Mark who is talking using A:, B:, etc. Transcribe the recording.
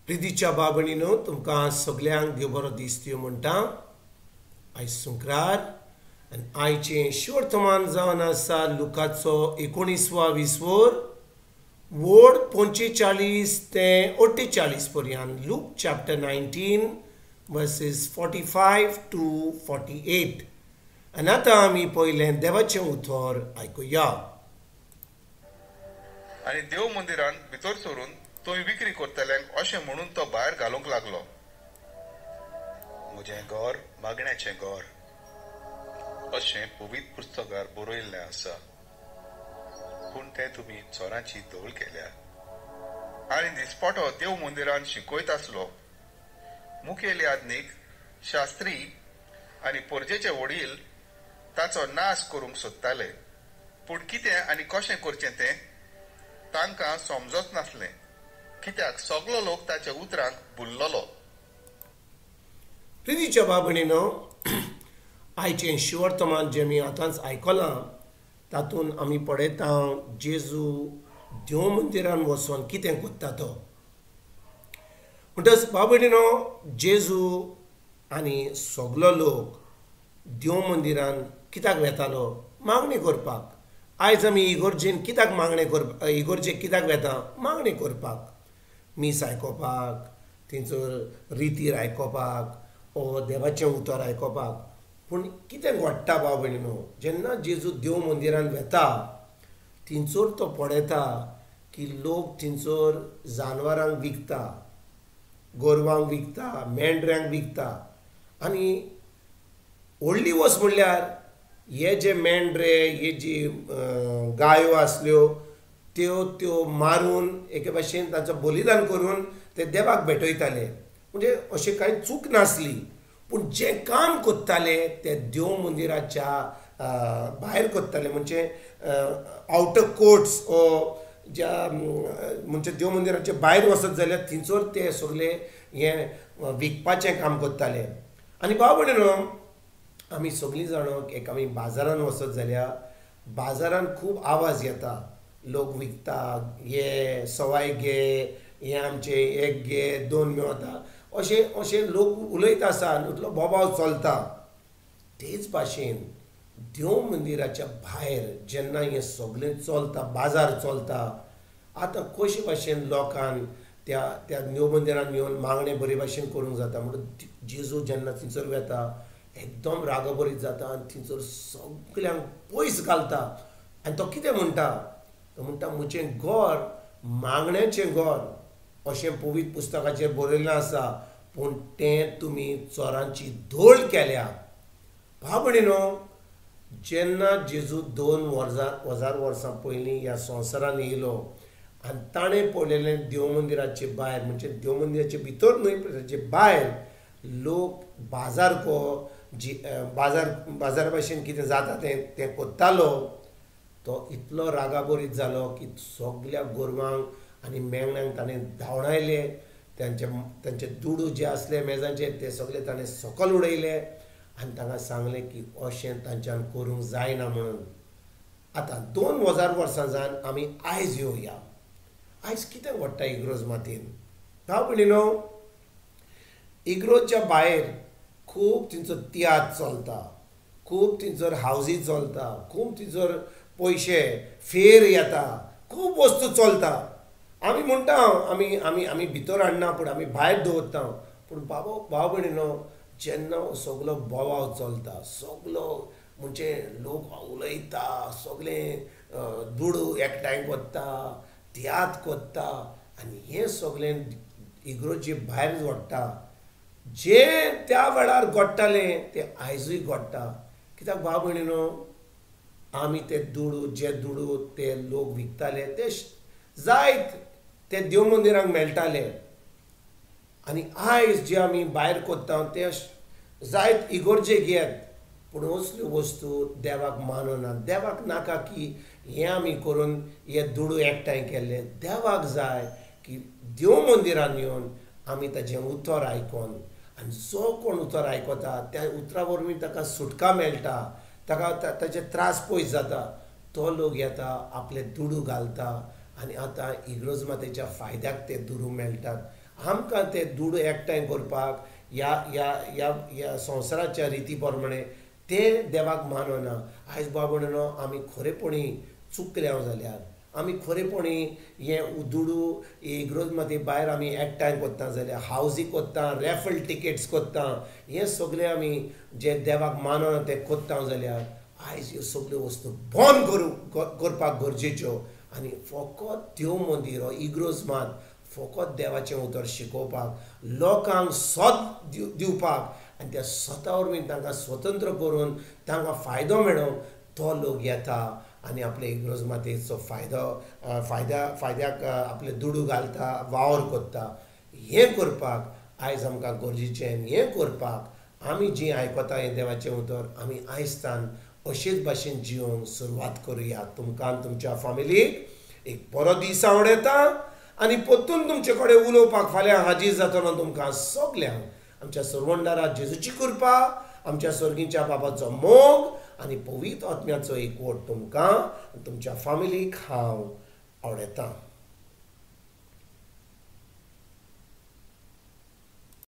A: प्रितीच्या बाबणीनो तुमकां सगल्यांक देव बरो दीस दिवं म्हणटा. आयज शुक्रार आनी आयचें शिवर्तमान जावन आसा लुकाचो 19वा 20 वोड 45 ते 48 पर्यंत. Look chapter 19 versus 45 to 48. आनी आतां आमी पयलें देवाचें उतर आयकुया.
B: आनी देव मंदिरान भितर सरून थंय विक्री करतल्यांक अशें म्हणून तो भायर घालूंक लागलो, म्हजें घर मागण्याचें घर अशें पवित्र पुस्तकार बरयल्लें आसा, पूण तें तुमी चोरांची धोल केल्या. आनी दिसपटो देव मंदिरान शिकयत आसलो. मुखेल याज्ञीक, शास्त्री आनी परजेचे वडील ताचो नाश करूंक सोदताले, पूण कितें आनी कशें करचें तें तांकां समजत नासलें, कित्याक सगलो लोक ताच्या उतरांक भुल्ललो.
A: प्रितीच्या बाबणीनो, आयचें शिवर्तमान जें आमी आतांच आयकलां तातूंत आमी पळयता जेजू देव मंदिरान वचोन कितें करता तो. म्हणटच बाबणीनो, जेजू आनी सगलो लोक देव मंदिरान कित्याक वेतालो? मागणी करपाक. आयज आमी इगोर्जेन कित्याक मागणें करपाक, इगोर्जेक कित्याक वेता? मागणी करपाक, मीस आयकोपाक, थंयसर रितीर आयकोपाक ओ देवाचें उतर आयकोपाक. पूण कितें घडटा भाव भयणीनो, जेन्ना जेजू देव मंदिरान वेता थंयसर तो पळयता की लोक थंयसर जानवरांक विकता, गोरवांक विकता, मेंढऱ्यांक विकता. आनी व्हडली वस्त म्हणल्यार हे जे मेंढरे, हे जी गायो आसल्यो त्यो त्यो मारून एके भाशेन तांचो बलिदान करून ते देवाक भेटयताले. म्हणजे अशें कांय चूक नासली, पूण जें काम करताले तें देव मंदिराच्या भायर करताले, म्हणजे आवटर कोर्ट्स ओ ज्या म्हणजे देव मंदिराच्या भायर वचत जाल्यार थंयसर ते सगळे हें विकपाचें काम करताले. आनी भाव भयणीनो, आमी सगळीं जाणां एक आमी बाजारान वचत जाल्यार बाजारान खूब आवाज येता, लोक विकता, हे सवाय घे, हे आमचे एक घे दोन मेवता, अशें अशें लोक उलयत आसा आनी उतलो बोबाव चलता. तेच भाशेन देव मंदिराच्या भायर जेन्ना हें सगळें चलता, बाजार चलता, आतां कशे भाशेन लोकान त्या त्या देव मंदिरान येवन मागणें बरे भाशेन करूंक जाता. म्हणून जेजू जेन्ना थंयसर वेता एकदम रागबरीत जाता आनी थंयसर सगल्यांक पयस घालता. आनी तो कितें म्हणटा? तो म्हणटा, म्हजें घर मागण्याचें घर अशें पवित्र पुस्तकाचेर बरयल्लें आसा, पूण तें तुमी चोरांची धोल केल्या. भाव भयणीनो, जेन्ना जेजू 2000 वर्सां पयलीं ह्या संवसारान येयलो आनी ताणें पळयलें देव मंदिराचे भायर, म्हणजे देव मंदिराचे भितर न्हय पण ताचे भायर लोक बाजार को जी बाजार बाजारा भाशेन कितें जाता तें तें करतालो, तो इतलो रागाबरीत जालो की सगल्या गोरवांक आनी मेंगण्यांक ताणें धांवडायले, तांचे तांचे दुडू जे आसले मेजांचे ते सगळे ताणें सकल उडयले आनी तांकां सांगलें की अशें तांच्यान करूंक जायना म्हणून. आतां 2000 वर्सां जावन आमी आयज येवया. आयज कितें घडटा इग्रोज मातयेन? भाव भयणीनो, इग्रोजच्या भायर खूब थंयसर तियात्र चलता, खूब थंयसर हावजी चलता, खूब थंयसर पयशे फेर येता, खूब वस्तू चलता. आमी म्हणटा आमी आमी आमी भितर हाडना, पूण आमी भायर दवरता. पूण बाबा भाव भयणीनो, जेन्ना सगलो बोवाव चलता, सगलो म्हणजे लोक उलयता, सगळे दुडू एकठांय करता, तियात्र करता आनी हें सगळें इग्रोजे भायर घडटा. जें त्या वेळार घडटालें तें आयजूय घडटा. कित्याक भाव भयणीनो, आमी ते दुडू, जे दुडू ते लोक विकताले ते जायत ते देव मंदिरांक मेळटाले, आनी आयज जे आमी भायर करता ते जायत इगोर्जेक येत, पूण असल्यो वस्तू देवाक मानना. देवाक नाका की हें आमी करून हे दुडू एकठांय केल्ले. देवाक जाय की देव मंदिरान येवन आमी ताजें उतर आयकोन, आनी जो कोण उतर आयकता त्या उतरा वरवीं ताका सुटका मेळटा, ताका ताचे त्रास पयस जाता. तो लोक येता, आपले दुडू घालता आनी आतां इग्रोज मातेच्या फायद्याक ते दुडू मेळटात. आमकां ते दुडू एकठांय करपाक ह्या ह्या ह्या ह्या संवसाराच्या रिती प्रमाणे ते देवाक मानना. आयज बाबा आमी खरेपणी चुकल्या जाल्यार, आमी खरेपणी हे दुडू इगर्ज माती भायर आमी एकठांय करता जाल्यार, हावजी करता, रॅफल टिकेट्स करता, हें सगळें आमी जे देवाक मानना तें करता जाल्यार आयज ह्यो सगळ्यो वस्तू बंद करपाक गरजेच्यो. आनी फकत देव मंदीर हो इगर्ज मात फकत देवाचें उतर शिकोवपाक, लोकांक सत दिवपाक आनी त्या सता वरवीं तांकां स्वतंत्र करून तांकां फायदो मेळोवंक तो लोक येता आनी आपले इगर्ज मातेचो फायदो फायद्याक आपले दुडू घालता, वावर करता. हें करपाक आयज आमकां गरजेचें. हें करपाक आमी जीं आयकता हें देवाचें उतर आमी आयजतान अशेच भाशेन जिवंक सुरवात करुया. तुमकां तुमच्या फामिलीक एक बरो दीस आवडटा आनी परतून तुमचे कडेन उलोवपाक फाल्यां हाजीर जातलो. तुमकां सगल्यांक आमच्या सरवंडारा जेजूची कृपा, आमच्या स्वर्गीच्या बाबाचो मोग आनी पवित्र आत्म्याचो एकवट तुमकां तुमच्या फामिलीक हांव आवडटा.